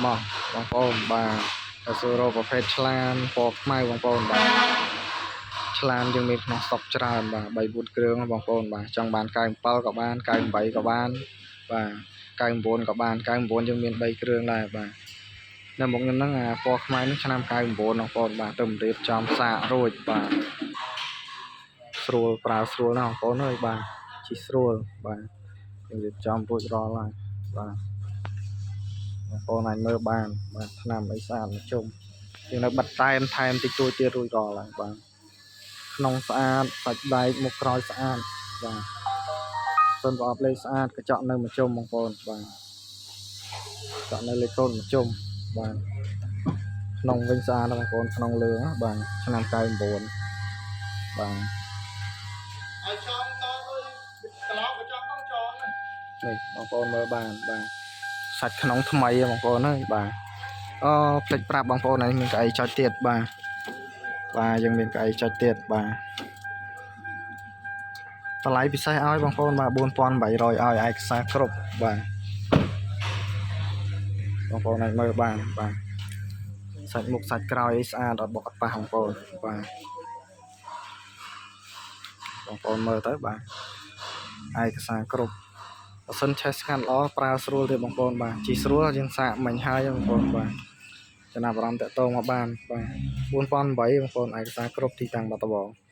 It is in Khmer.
មកបងប្អូនបាទតែសួររកប្រភេទឆ្លាមពណ៌ខ្មៅបងប្អូនបាទឆ្លាមយើងមានក្នុងស្តុកច្រើនបាទ3 4គ្រឿងបងប្អូនបាទចង់បាន97ក៏បាន98ក៏បានបាទ99ក៏បាន99យើងមាន3គ្រឿងដែរបាទនៅមុខខ្ញុំហ្នឹងអាពណ៌ខ្មៅហ្នឹងឆ្នាំ99បងប្អូនបាទទៅរៀបចំសាករួចបាទស្រួលប្រើស្រួលណាស់បងប្អូនអើយបាទជិះស្រួលបាទយើងរៀបចំរួចរាល់ហើយបាទបងប្អូនអាចមើលបានបាទឆ្នាំអីស្អាតមកជុំយើងនៅបិទតែមថែមតិចតួចទៀតរួចរាល់ហើយបាទក្នុងស្អាតសាច់ដែកមុខក្រោយស្អាតបាទសិនប្រអប់លេខស្អាតកញ្ចក់នៅមួយជុំបងប្អូនបាទកញ្ចក់នៅលេខកូដមួយជុំបាទក្នុងវិញស្អាតណាស់បងប្អូនក្នុងលឿងណាបាទឆ្នាំ99បាទ ឲ្យចងតដូចក្លោកក៏ចង់ต้องចងណា នេះបងប្អូនមើលបានបាទសាច់ក្នុងថ្មីហ៎បងប្អូនអើយបាទអូភ្លេចប្រាប់បងប្អូនហើយមានកៅអីចុចទៀតបាទបាទយើងមានកៅអីចុចទៀតបាទតម្លៃពិសេសឲ្យបងប្អូនបាទ4800ឲ្យឯកសារគ្រប់បាទបងប្អូនអាចមើលបានបាទសាច់មុខសាច់ក្រោយអីស្អាតអត់បុកអត់ប៉ះបងប្អូនបាទបងប្អូនមើលទៅបាទឯកសារគ្រប់ បើសិនឆេះស្ងាត់ល្អប្រើស្រួលទេបងប្អូនបាទជីស្រួលយើងសាកមិញហើយបងប្អូនបាទចំណាប់អារម្មណ៍តាក់ទងមកបានបាទ4008បងប្អូនឯកសារគ្រប់ទីតាំងបាត់ដំបង។